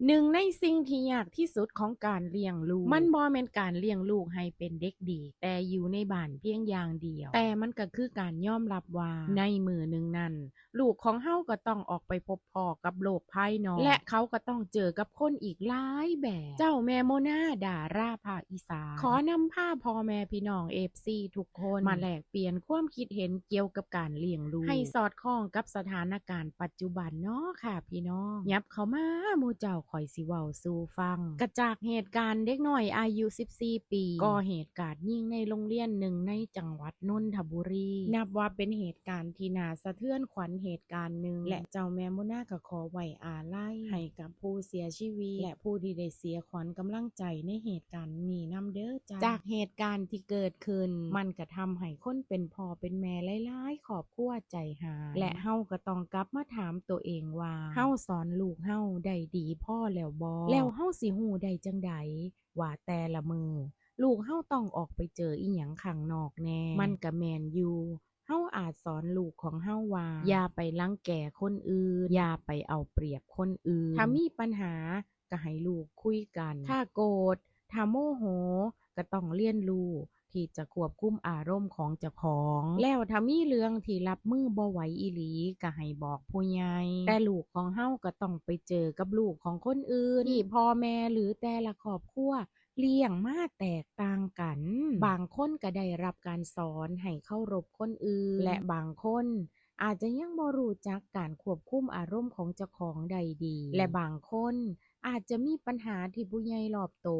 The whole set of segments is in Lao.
ໜຶ່ງໃນສິ່ງທີ່ຍາກທີ່ສຸດຂອງການລ້ຽງລູກ ມັນບໍ່ແມ່ນການລ້ຽງລູກໃຫ້ເປັນເດັກດີແຕ່ຢູ່ໃນບ້ານພຽງຢ່າງດຽວ, ແຕ່ມັນກໍຄືການຍອມຮັບວ່າໃນມື້ໜຶ່ງນັ້ນ ລູກຂອງເຮົາກໍຕ້ອງອອກໄປພົບພໍ້ກັບໂລກພາຍນອກ ແລະ ເຂົາກໍຕ້ອງເຈີກັບຄົນອີກຫຼາຍແບບ. ເຈົ້າແມ່ໂມນາ ດາລາພາກອີສານ ຂໍນຳພາພໍ່ແມ່ພີ່ນ້ອງເອັຟຊີທຸກຄົນມາແລກປ່ຽນຄວາມຄິດເຫັນກ່ຽວກັບການລ້ຽງລູກ ໃຫ້ສອດຄ່ອງກັບສະຖານະການປັດຈຸບັນເນາະ ຄ່ະພີ່ນ້ອງ. ຫຍັບເຂົ້າມາໝູ່ເຈົ້າ, ຂ້ອຍຊິເວົ້າສູ່ຟັງ. ກະຈາກເຫດການເດັກນ້ອຍອາຍຸສິບສີ່ປີ ກໍ່ເຫດກາດຍິງໃນໂຮງຮຽນໜຶ່ງໃນຈັງຫວັດນົນທະບູລີ ນັບວ່າເປັນເຫດການທີ່ໜ້າສະເທືອນຂວັນເຫດການໜຶ່ງ ແລະ ເຈົ້າແມ່ໂມນາກໍຂໍໄວ້ອາໄລໃຫ້ກັບຜູ້ເສຍຊີວິດ ແລະ ຜູ້ທີ່ໄດ້ເສຍຂວັນກຳລັງໃຈໃນເຫດການນີ້ນຳເດີ. ຈາກເຫດການທີ່ເກີດຂຶ້ນ ມັນກະທຳໃຫ້ຄົນເປັນພໍ່ເປັນແມ່ຫຼາຍໆຄອບຄົວໃຈຫາຍ ແລະ ເຮົາກໍຕ້ອງກັບມາຖາມໂຕເອງວ່າ ເຮົາສອນລູກເຮົາໄດ້ດີພໍແລ້ວບໍ່? ແລ້ວເຮົາຊິຮູ້ໄດ້ຈັ່ງໃດວ່າແຕ່ລະມື້ລູກເຮົາຕ້ອງອອກໄປເຈີອີ່ຫຍັງຂ້າງນອກແດ່? ມັນກະແມ່ນຢູ່ ເຮົາອາດສອນລູກຂອງເຮົາວ່າ ຢ່າໄປລັງແກຄົນອື່ນ, ຢ່າໄປເອົາປຽບຄົນອື່ນ. ຖ້າມີບັນຫາ ກໍໃຫ້ລູກຄຸຍກັນ. ຖ້າໂກດ, ຖ້າໂມໂຫ, ກໍຕ້ອງລຽນຮູ້ທີ່ຈະຄວບຄຸມອາລົມຂອງເຈົ້າຂອງ. ແລ້ວຖ້າມີເລື່ອງທີ່ຮັບມືບໍ່ໄຫວອີ່ຫຼີ, ກໍໃຫ້ບອກຜູ້ໃຫຍ່. ແຕ່ລູກຂອງເຮົາກໍຕ້ອງໄປເຈີກັບລູກຂອງຄົນອື່ນ ທີ່ພໍ່ແມ່ ຫຼື ແຕ່ລະຄອບຄົວ ລ້ຽງມາແຕກຕ່າງກັນ. ບາງຄົນກໍໄດ້ຮັບການສອນໃຫ້ເຄົາລົບຄົນອື່ນ ແລະ ບາງຄົນອາດຈະຍັງບໍ່ຮູ້ຈັກການຄວບຄຸມອາລົມຂອງເຈົ້າຂອງໄດ້ດີ ແລະ ບາງຄົນອາດຈະມີບັນຫາທີ່ຜູ້ໃຫຍ່ລອບໂຕ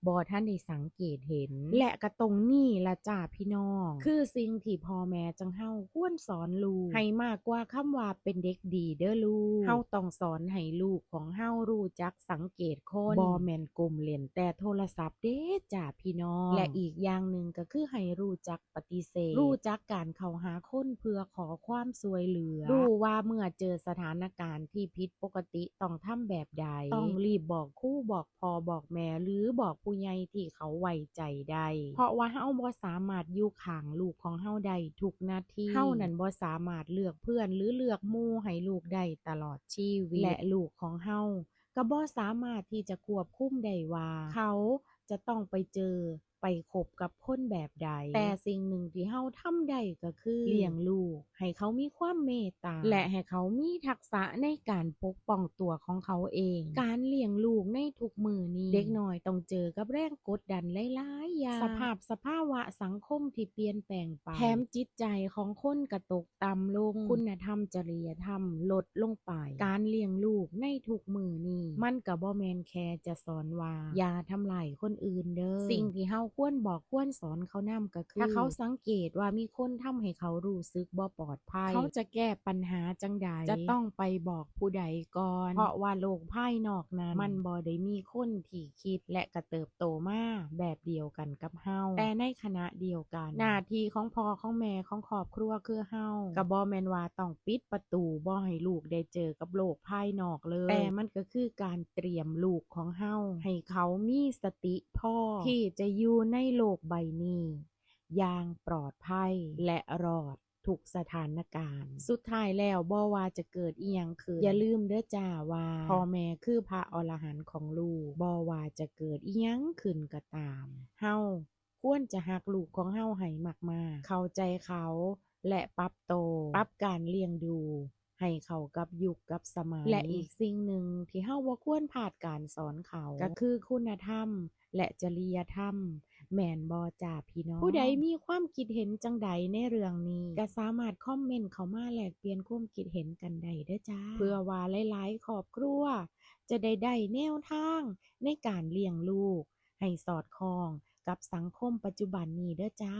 ບໍ່ທັນໄດ້ສັງເກດເຫັນ. ແລະ ກະຕົງນີ້ລະຈ້າພີ່ນ້ອງ ຄືສິ່ງທີ່ພໍ່ແມ່ຈັ່ງເຮົາຄວນສອນລູກໃຫ້ມາກກວ່າຄຳວ່າເປັນເດັກດີເດີລູກ. ເຮົາຕ້ອງສອນໃຫ້ລູກຂອງເຮົາຮູ້ຈັກສັງເກດຄົນ ບໍ່ແມ່ນກົ້ມຫຼິ້ນແຕ່ໂທລະສັບເດ້ຈ້າພີ່ນ້ອງ. ແລະ ອີກຢ່າງໜຶ່ງກໍຄືໃຫ້ຮູ້ຈັກປະຕິເສດ, ຮູ້ຈັກການເຂົ້າຫາຄົນເພື່ອຂໍຄວາມຊ່ວຍເຫຼືອ, ຮູ້ວ່າເມື່ອເຈີສະຖານະການທີ່ຜິດປົກກະຕິຕ້ອງທຳແບບໃດ, ຕ້ອງຣີບບອກຄູ, ບອກພໍ່, ບອກແມ່ ຫຼື ບອກຜູ້ໃຫຍ່ທີ່ເຂົາໄວ້ໃຈໄດ້ ເພາະວ່າເຮົາບໍ່ສາມາດຢູ່ຂ້າງລູກຂອງເຮົາໄດ້ທຸກນາທີ. ເຮົານັ້ນບໍ່ສາມາດເລືອກເພື່ອນ ຫຼື ເລືອກໝູ່ໃຫ້ລູກໄດ້ຕະຫຼອດຊີວິດ ແລະ ລູກຂອງເຮົາ ກໍບໍ່ສາມາດທີ່ຈະຄວບຄຸມໄດ້ວ່າເຂົາຈະຕ້ອງໄປເຈີ ໄປຄົບກັບຄົນແບບໃດ. ແຕ່ສິ່ງໜຶ່ງທີ່ເຮົາທຳໄດ້ກໍຄືລ້ຽງລູກໃຫ້ເຂົາມີຄວາມເມດຕາ ແລະ ໃຫ້ເຂົາມີທັກສະໃນການປົກປ້ອງຕົວຂອງເຂົາເອງ. ການລ້ຽງລູກໃນທຸກມື້ນີ້ ເດັກນ້ອຍຕ້ອງເຈີກັບແຮງກົດດັນຫຼາຍໆຢ່າງ, ສະພາບສະພາວະສັງຄົມທີ່ປ່ຽນແປງໄປ, ແຖມຈິດໃຈຂອງຄົນກໍຕົກ ຕ່ຳລົງ, ຄຸນນະທຳຈະລິຍະທຳລົດລົງໄປ. ການລ້ຽງລູກໃນທຸກມື້ນີ້ ມັນກະບໍ່ແມ່ນແຄ່ຈະສອນວ່າຢ່າທຳລາຍຄົນອື່ນເດີ. ສິ່ງທີ່ເຮົາຄວນບອກຄວນສອນເຂົານຳກະຄື ຖ້າເຂົາສັງເກດວ່າມີຄົນທຳໃຫ້ເຂົາຮູ້ສຶກບໍ່ປອດໄພ, ເຂົາຈະແກ້ປັນຫາຈັ່ງໃດ, ຈະຕ້ອງໄປບອກຜູ້ໃດກ່ອນ, ເພາະວ່າໂລກພາຍນອກນັ້ນ ມັນບໍ່ໄດ້ມີຄົນທີ່ ຄິດ ແລະ ກະເຕີບໂຕມາແບບດຽວກັນກັບເຮົາ. ແຕ່ໃນຂະນະດຽວກັນ ໜ້າທີ່ຂອງພໍ່ຂອງແມ່ຂອງຄອບຄົວຄືເຮົາ ກະບໍ່ແມ່ນວ່າຕ້ອງປິດປະຕູບໍ່ໃຫ້ລູກໄດ້ເຈີກັບໂລກພາຍນອກເລີຍ, ແຕ່ມັນກະຄືການຕຽມລູກຂອງເຮົາໃຫ້ເຂົາມີສະຕິພໍທີ່ຈະຢູ່ໃນໂລກໃບນີ້ຢ່າງປອດໄພ ແລະ ລອດ ທຸກສະຖານະການ. ສຸດທ້າຍແລ້ວ ບໍ່ວ່າຈະເກີດອີ່ຫຍັງຂຶ້ນ, ຢ່າລືມເດີຈ້າວ່າ ພໍ່ແມ່ຄືພະອໍລະຫັນຂອງລູກ. ບໍ່ວ່າຈະເກີດອີ່ຫຍັງຂຶ້ນກໍຕາມ, ເຮົາຄວນຈະຮັກລູກຂອງເຮົາໃຫ້ມາກໆ, ເຂົ້າໃຈເຂົາ ແລະ ປັບໂຕ, ປັບການລ້ຽງດູ ໃຫ້ເຂົ້າກັບຍຸກກັບສະໄໝ. ແລະ ອີກສິ່ງໜຶ່ງທີ່ເຮົາບໍ່ຄວນພາດການສອນເຂົາ ກໍຄືຄຸນນະທຳ ແລະ ຈະລິຍະທຳ, ແມ່ນບໍ່ຈ້າພີ່ນ້ອງ? ຜູ້ໃດມີຄວາມຄິດເຫັນຈັ່ງໃດໃນເລື່ອງນີ້ ກໍສາມາດຄອມເມັນເຂົ້າມາແລກປ່ຽນຄວາມຄິດເຫັນກັນໄດ້ເດີຈ້າ ເພື່ອວ່າຫຼາຍໆຄອບຄົວຈະໄດ້ໄດ້ແນວທາງໃນການລ້ຽງລູກໃຫ້ສອດຄ່ອງກັບສັງຄົມປັດຈຸບັນນີ້ເດີຈ້າ.